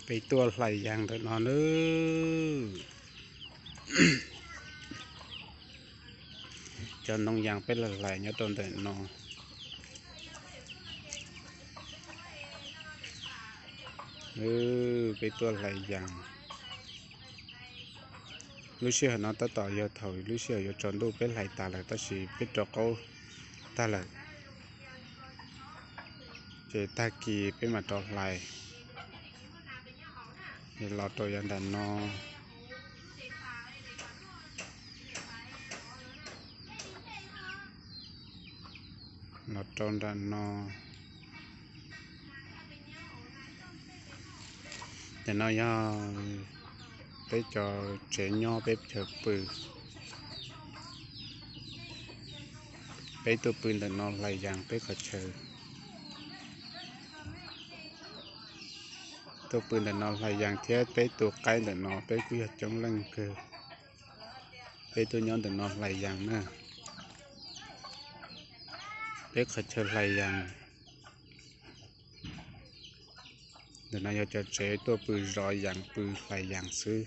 Peb tuaj hlais yas ntawm no nawb. Cov ntoo yas peb los hlais nyob rau ntawm no. Peb tuaj hlais yas. Lub sij hawm no tab tom yog thaum lub sij hawm yuav tsaus ntuj peb hlais tas lawm tab sis peb rau qaub tag lawm. Ces tag kis peb mam rov hlais. Es los rau yav nram no, los rau nram no. Ntawm no yog peb cov tsev nyob peb chaw pw. Peb tuaj pw ntawm no hlais yas peb qhov chaw. Tuaj pw ntawm no hlais yas thiab peb tus qaib ntawm no peb kuj yog coob leej kawg. Peb tuaj nyob ntawm no hlais yas na. Peb qhov chaw hlais yas. Ntawm no yog cov tsev tuaj pw zov yas pw hlais yas xwb.